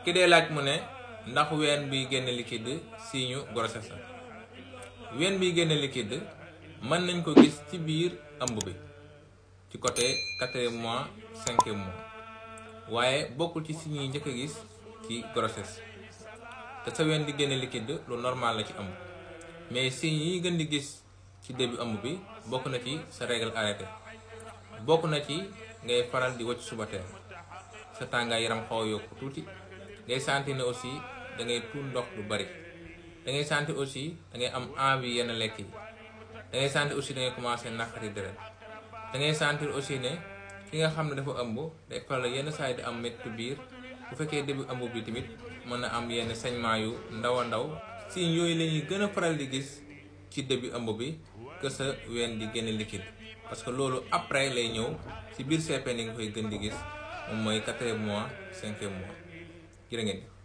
ki dee laaj mu ne ndax ween biy génne liquide signe grossesse la. ween biy génne liquide mën nañ ko gis ci biir ëmb bi ci côté 4e mois 5e mois waaye bokkul ci signes yi njëkk a gis ci grossesse te sa ween di génne liquide lu normal la ci ëmb mais signes yi gën di gis ci début ëmb bi bokk na ci sa règle arrêté, bokk na ci ngay faral di wacc suba teel, sa tàngaay yaram xaw a yokku tuuti, ngay sentir ne aussi da ngay tuur ndox lu bari, da ngay sentir aussi da ngay am envie yenn lekk yi, da ngay sentir aussi da ngay commencer naqari deret, da ngay sentir aussi ne ki nga xam ne dafa ëmb day faral yenn saa yi di am métti biir. Bu fekkee début ëmb bi tamit mën na am yenn saignement yu ndaw a ndaw. signes yooyu la ñuy gën a faral di gis ci début ëmb bi que sa ween di génne liquide, parce que loolu après lay ñëw ci biir CP ni nga koy gën di gis moom mooy 4e mois 5e mois. jërë ngeen jëf.